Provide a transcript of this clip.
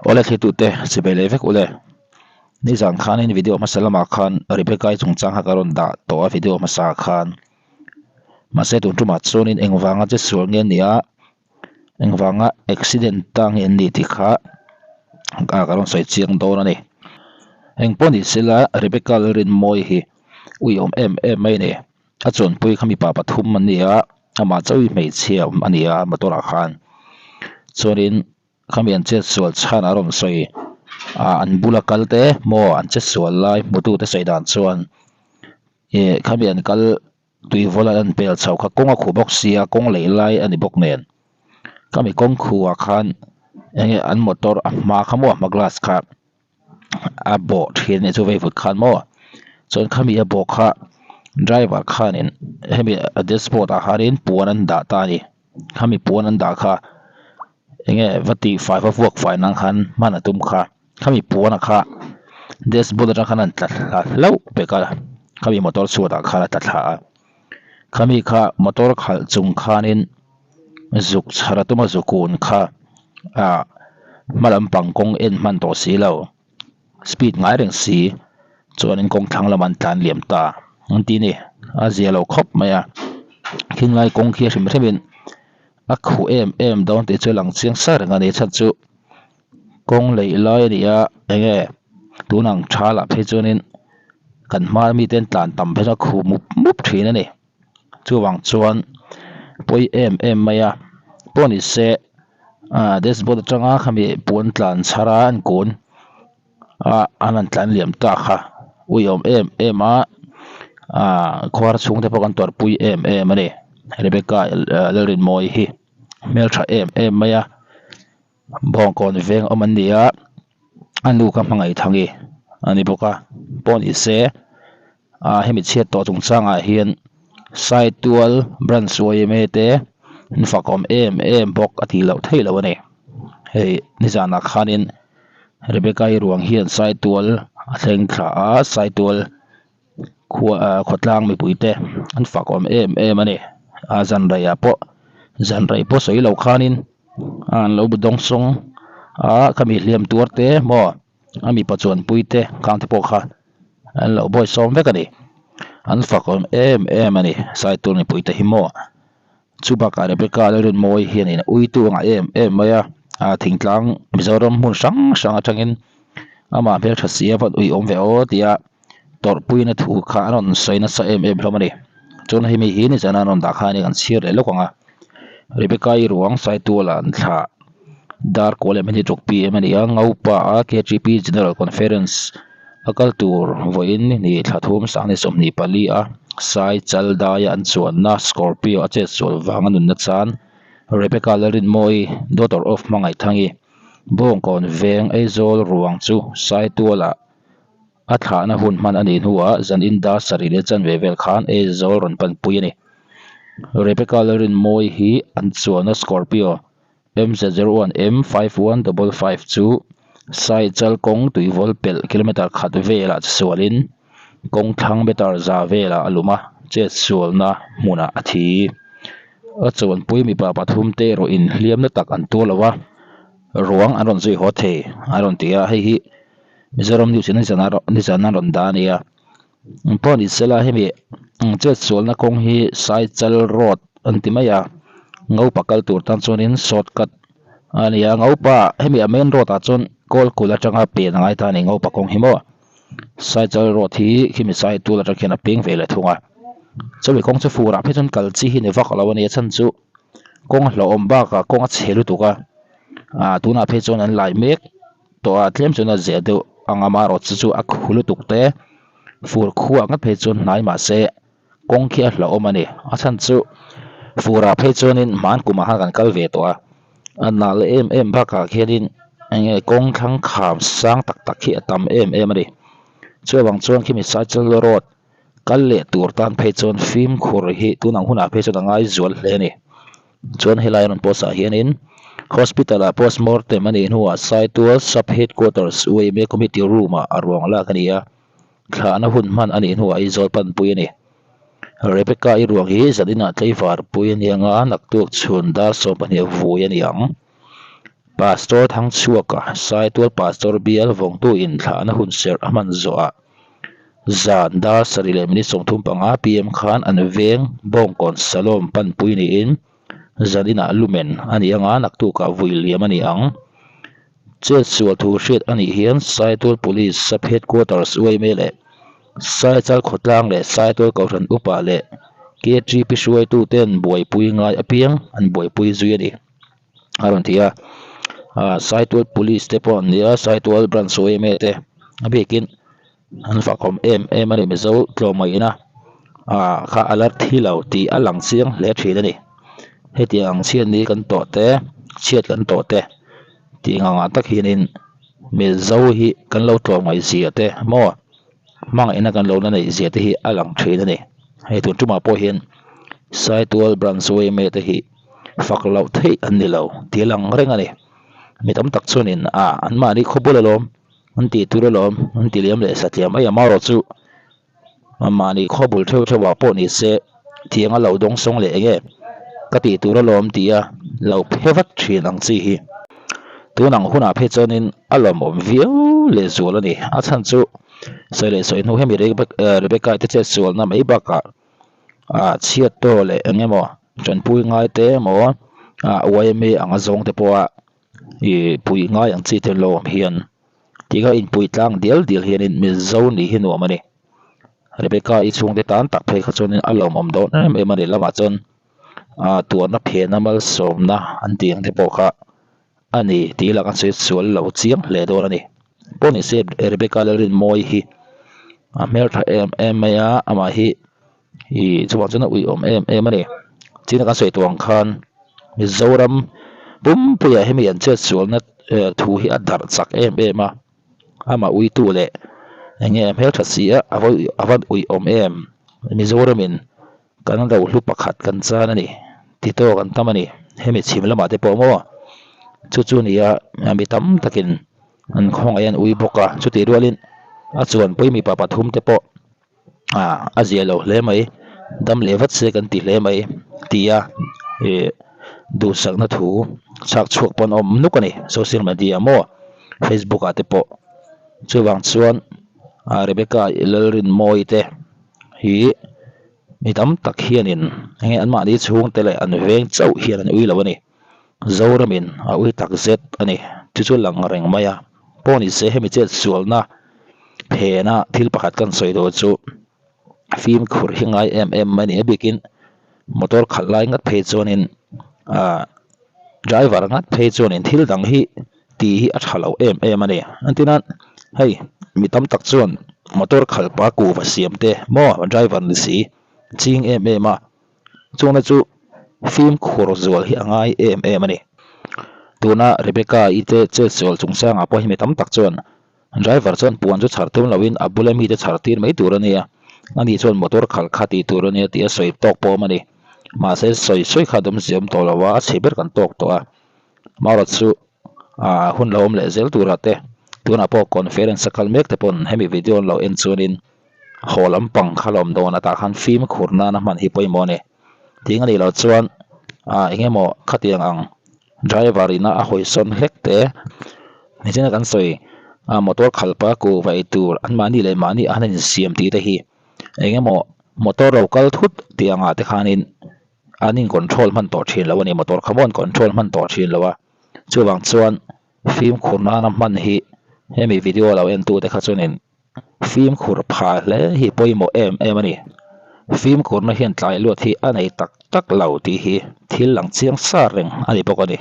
Awle thlitute chibei leh vek ule. Nizan khanin video hmasa lamah khan Rebecca-i chungchang kha ka rawn dah tawh a video hmasa khan. Mahse tun tumah chuanin engvanga che sual nge nia engvanga accident ta nge an nih tih kha ka rawn sawi chiang dawn a ni. Engpawh ni sela Rebecca Lalrinmawii hi uiawm em em mai a ni. A chuanpui kha mipa pathum an ni a, amah chauh hi hmeichhia awm a ni a motor ah khan. Chuanin khami an chetsual chhan a rawn sawi ah an bula kal te maw an chetsual lai hmutu te sawi dan chuan ih khami an kal tui vawl an pel chho kha kawng a khuh bawk sia kawng lei lai a ni bawk nen khami kawng khuh ah khan enge an motor a hma kha maw a hma glass kha. a bawh thin a nih chu veivut khan maw chuan khami a bawh kha driver khanin hemi a dashboard ah khanin puan an dah ta a ni khami puan an dah kha enge va tih fai va vuak fai nan khan hman a tum kha khami puan a kha dashboard atang khan an tla thla hlauh pek a khami motor chhuat ah khan a tla thla a khami kha motor khalh chung khanin. Zuk chhar a tum a zuk kun kha ah hma lampang kawng en hman tawh si lo speed ngai reng si chuanin kawng thlang lamah an tlan liam ta an ti a ni a zia lo khawp mai a khinglai kawng khi a hrim hremin a khuh em em dawn tih chu a lang chiang sa reng a ni chhan chu kawng leih lai a ni a enge tun ang tha lah phei chuanin kan hma mite an tlan tam phei chuan a khuh mup mup thin a ni. Chuvang chuan pawi em em mai a pawh ni se ah dashboard atanga khami puan tlan chhar a an kun a an han tlan liam ta kha uiawm em em a ah khuar chhung te pawh kan tawrhpui em em a ni Rebecca Lalrinmawii hi hmeltha em em mai a Bawngkawn veng awm an ni a a nu kha hmangaih thangi a ni bawk a pawh ni se. Ah hemi chhiat tawh chungchangah hian Saitual branch yma te an fakawm em em bawk a tih loh theih loh a ni. Hei nizanah khanin Rebecca-i ruang hian Saitual a thleng thla a, Saitual khua ah khawtlang mipui te an fakawm em em a ni. A zan reiah pawh zan rei pawh sawi loh khanin an lo bu dawng sawng a khami hliam tuar te maw. A mipa chuanpui te khang te pawh kha an lo bawi sawm vek a ni. An fak awm em em a ni Saitur mipui te hi maw. Chu bakah Rebecca Lalrinmawii hianin a uitu a ngah em em mai a, a thingtlang Mizoram hmun hrang hrang atangin amah hmeltha si a van ui awm ve aw tia tawrhpuina thu kha a rawn sawi nasa em em hlawm a ni. Chuan hemi hi nizan an rawn dah kha a ni kan chhir leh lawk ang a. Rebecca-i ruang Saituala an thlah. Dar kual em hi tuk PM a ni a, Ngopa a KTP General Conference a kal tur vawiin ni thla thum sang ni 24 a Sai Chal daia an chuanna Scorpio a chetsual vanga nunna chan Rebecca Lalrinmawii, daughter of Hmangaih-Thangi, Bawngkawn veng Aizawl ruang chu Saitualah a thlahna hun hman a nih hnuah zanin dar sarih leh chanve vel khan Aizawl rawn panpui a ni. Rebecca Lalrinmawii hi an chuanna Scorpio MZ01 M5155 chu Saichal kawng tuivawl pelh kilometre khat velah chhualin kawng thlang meter za velah a lum a, chetsualna hmunah a thi. A chuanpui mipa pathum te erawh inhliamna tak an tuar lo a, ruang an rawn zui haw thei a rawn ti a, hei hi Mizoram News in nizan an rawn dah a ni a. Pawh ni sela hemi chetsualna kawng hi Saichal Road an ti mai a, Ngopa kal tur tan chuanin shortcut a ni a, Ngopa hemi a main road ah chuan Kawlkulh atanga pen a ngai ta a ni Ngopa kawng hi maw. Saichal Road hi khimi Saitul atang khian a peng ve leh thung a, chumi kawng chu fur ah phei chuan kal chi hi ni vak lo a ni a chhan chu kawng a hlauhawm bakah kawng a chhe lutuk a, ah tunah phei chuan an lai mek. Tawh a tlem chuan a zeh deuh ang a amaherawhchu chu a khu lutuk te fur khuah ngat phei chuan hnai mahse kawng khi a hlauhawm a ni a chhan chu furah phei chuanin hman kumah khan kan kal ve tawh a a nal em em bakah khianin eng nge kawng thlang kham sang tak tak hi a tam em em a ni chuvang chuan khimi cycle road kal leh tur tan phei chuan fimkhur hi tunang hunah phei chuan a ngai zual hle a ni. Chuan helai rawn post ah hianin hospital ah postmortem a nih hnuah Saitual Sub Headquarters UAMA Committee Room ah a ruang lak a ni a, thlahna hun hman a nih hnuah Aizawl panpui a ni. Rebecca-i ruang hi zaninah tlaivar pui a ni anga naktuk chhun dar 12 vui a ni ang. Pastor Thangchhuaka, Saitual Pastor bial vawngtu inthlahna hunserh a hman zawhah zan dar sarih leh minute 35 pm khan an veng Bawngkawn Salom panpui niin zan inah lumen a ni anga naktukah vui liam a ni ang. Chetsual thu hriat a nih hian Saitual Police Sub Headquarters uaime leh Saichal khawtlang leh Saitual Kohhran Upa leh KTP hruaituten buaipui ngai apiang an buaipui zui a ni. A rawn ti a, Saitual Police te pawh an ni a, Saitual Branch uaime te a bikin an fakawm em em a ni Mizo tlawmngaihin a kha a la thi lo tih a lang chiang hle thin a ni. Hetiang ang chhiat ni kan tawh te chhiat kan tawh te tih ang angah tak hianin Mizo hi kan lo tlawmngaih zia te maw hmangaihna kan lo la neih zia te hi a lang thin a ni. Hei tun tumah pawh hian Saitual Branch yma te hi fak loh theih an ni lo tih a lang reng a ni. Mi tam tak chuanin a anmahni khawbul alawm. An tih tur alawm, an ti liam leh satliam mai a, marawh chu mahni khaw bul theuh theuh ah pawh ni se thiang a lo dawng sawng leh eng e ka tih tur alawm tih a lo phe vat thin ang chi hi. Tun ang hunah phei chuanin a lawmawm viau leh zual a ni. A chhan chu sawi leh sawi hnu hemi Rebecca te chetsualna mai bakah ah chhiat tawh leh eng emaw tanpui ngai te emaw ah yma anga zawng te pawha Ih puih ngai ang chi te lawm hian ti kha inpuih tlang dial dial hianin Mizo nih hi nuam a ni. Rebecca i chhungte tan tak phei kha chuanin a lawmawm dawn em em a ni lamah chuan ah tuarna phena malsawmna an tih ang te pawh kha a ni tih lah kan sawi sual lo chiang hle dawn a ni. Pawh ni se Rebecca Lalrinmawii hi a hmeltha em em mai a amah hi Ih chuvang chuan a uiawm em em a ni. China kan sawi tawh ang khan Mizoram pumpuiah hemi an chetsualna thu hi a darh chak em em a, amah uitu leh eng nge a hmeltha si a, a va uiawm em. Mizoramin kan rohlu pakhat kan chan a ni, ti tawk an tam a ni. Hemi chhim lamah te pawh maw chu chu nia mi tam takin an khawngaih an ui bawk a, chutih rualin a chuanpui mipa pathum te pawh. ah a zia lo hle mai dam leh vat se kan ti hle mai tia ih duhsakna thu chhak chhuak pawn a awm nuk a ni social media maw facebook ah te pawh chuvang chuan ah Rebecca Lalrinmawii te hi mi tam tak hianin enge anmahni chhungte leh an veng chauh hian an ui lo a ni Zoramin a ui tak zet a ni chu chu lang reng mai a pawh ni se hemi chet sualna phena thil pakhat kan sawi dawn chu fimkhur hi ngai em em mai a ni a bikin motor khalh lai ngat phei chuanin ah driver ngat phei chuanin thil dang hi tih hi a tha lo em em a ni entirnan hei mi tam tak chuan motor khalh pa kuhva siam te maw driver ni si ching em em a. Chungna chu fimkhur zual hi a ngai em em a ni. Tuna Rebecca i te chetsual chungchangah pawh hi mi tam tak chuan driver chuan puan chu chhar tum loin a bula mite chhar tir mai tur a nia, ani chuan motor khalh kha tih tur a nia tih a sawi tawk pawm a ni. Mahse sawi sawi kha dawm ziam tawh lo a, a chhe ber kan tawk tawh a. Marawt chu ah hun lo awm leh zel turah te tunah pawh conference a kal mek te pawn hemi video an lo en chuanin haw lampang kha la awm dawn a tah khan fimkhur nana hman hi pawimawh a ni. Ting a nih loh chuan ah eng emaw khatiang ang driver ina a hawi sawn hlek te nichina kan sawi ah motor khalpa kuhva ei tur anmahni leh mahni an insiam tih te hi eng emaw motor lo kal thut tih angah te khanin an in control hman tawh thin lo a ni motor kha maw an control hman tawh thin lo a chuvang chuan fimkhur nana hman hi hemi video lo en tute kha chuanin Fimkhur pha hle hi pawimawh em em a ni. Fimkhurna hian tlai luat hi a nei tak tak lo tih hi thil lang chiang sa reng a ni bawk a ni.